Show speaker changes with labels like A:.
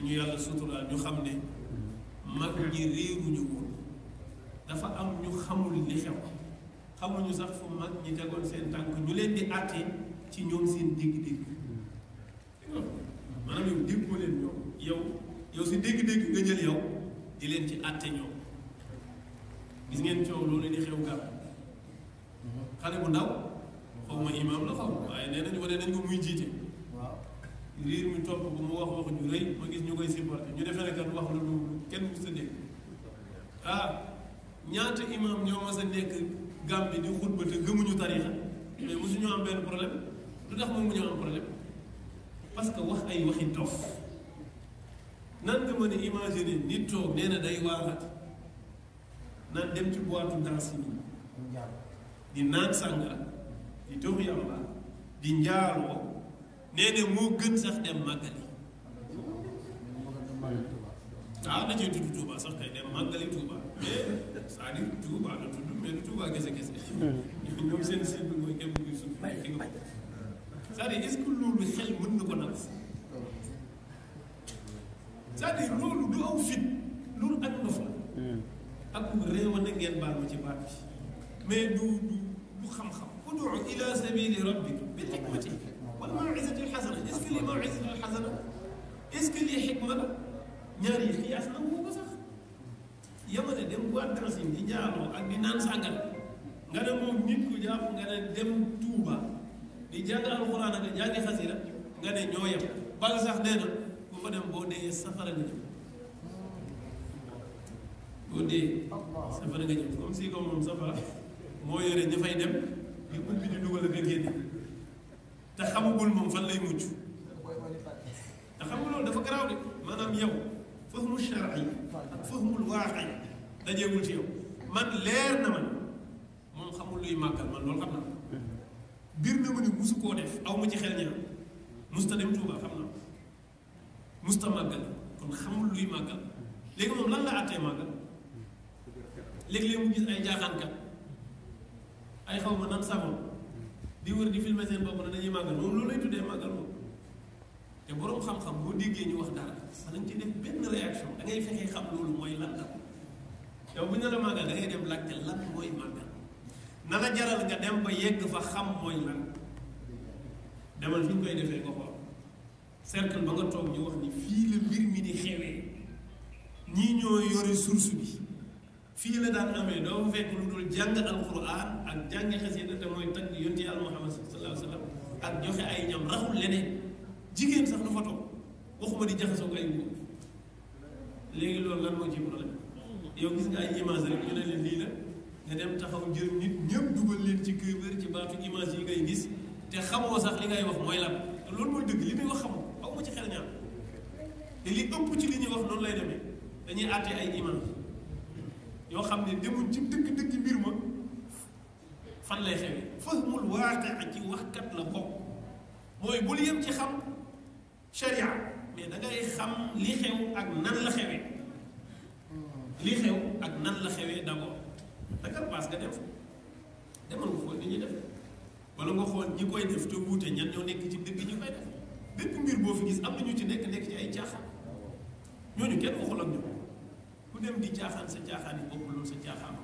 A: ñu yàlla suturaal ñu xam ne mag ñi réeruñu woon dafa am ñu xamul li xew xamuñu sax fu mag ñi tegoon seen tànk ñu leen di àtte ci ñoom seen dégg-dégg maanaam yow déggoo leen ñoom yow si dégg-dégg nga jël yow di leen ci àtte ñoom gis ngeen coow loolu di xew gàpp xale bu ndaw xaw ma imaam la xaw waaye nee nañu wane nañ ko muy jiite riir mi topp ko mu wax ju rëy ma gis ñu koy supporté ñu defee ne kat wax la lu kenn mu sa dégg ñaata imaam ñoo mas a nekk Gàmbi di xutba te gëmuñu tarixa mais mosuñu am benn problème lu tax moom mu ñoo am problème parce que wax ay waxi dof nan nga mën a imaginer nit toog nee na day waaraat naan dem ci boîte danse yi di naan sàngara di tox yàmba di njaaloo nee na moo gën sax dem màggali da cee tudd Touba sax kay dem màggali Touba mais c'est-à-dire Touba la tudd mais du Touba kese ñoom seen cible mooy képp kuy suuf c'est-à-dire est-ce que loolu xel mën na ko nag c'est-à-dire loolu du aw fit loolu ak ndof la ak réewane ngeen baal ma ci baat bi mais du xam-xam udu ila sabili rabbika bil hikmati wal maw'izati al hasana est-ce que li maw'izati al hasana est-ce que lii xikma la ñaar yi xiyaas na ko sax yamane dem boîte danse di njaaloo ak di naan sàngal nga ne moom nit ku jàpp nga ne dem Tuuba di jàng alxuraan ak jàngi xasida nga ne ñoo yem bal sax nee na ku fa dem boo dee safara nga jëm boo dee safara nga jëm comme si comme moom safara moo yore ña fay dem di ubbi di dugal ak a génne te xamagul moom fan lay mucc te xam nga loolu dafa garaaw de maanaam yow fahmu shar'i ak fahmul waaqi dajeegul ci yow man leer na man moom xamul luy màggal man loolu xam naa biir na ma ni musu koo def aw ma ci xel ñaar musta dem Tuuba xam naa musta màggal kon xamul luy màggal léegi moom lan la àttee màggal léegi-léegi mu gis ay jaaxaankat ay xaw ma nan savon di wër di filmer seen bopp na dañuy màggal moom loolu lay tuddee màggal moom te boroom xam-xam boo déggee ñu wax dara man nañ ci def benn réaction da ngay fexee xam loolu mooy lan la yow bu ñu la màggal da ngay dem laajte lan mooy màggal na la jaral nga dem ba yegg fa xam mooy lan demal fi ñu koy defee nga xool cercle ba nga toog ñu wax ni fii la mbir mi di xewee ñii ñoo yore source bi fii la daan amee doo fekk lu dul jàng alquran ak jàngi xasida te mooy tagg yonti yàlla Muhammad sallallahu alayhi wa sallam ak joxe ay ñam raxul leneen jigéen sax du fa toog waxuma di jaxasoo ko ay góor léegi loolu lan moo ci problème yow gis nga ay image rek ñu ne leen lii la nga dem taxaw jël nit ñëpp dugal leen ci kër ci baatu image yi ngay gis te xamoo sax li ngay wax mooy lan te loolu mooy dëgg li muy wax xamoo aw ma ci xel ñaar te li ëpp ci li ñuy wax noonu lay demee dañuy àtte ay image yoo xam ne demuñ ci dëgg-dëgg mbir ma fan lay xewee fahmul waaqi ci waxkat la bokk mooy bul yem ci xam sharia mais da ngay xam li xew ak nan la xewee li xew ak nan la xewee d'abord dakar paas nga dem fa demal nga xool ni ñuy def wala nga xool ñi koy def te wuute ñan ñoo nekk ci dëgg ñi koy def bépp mbir boo fi gis am na ñu ci nekk ci ay caaxaan ñooñu kenn waxul ak ñoom ku dem di caaxaan sa caaxaan yi bopp loolu sa caaxaan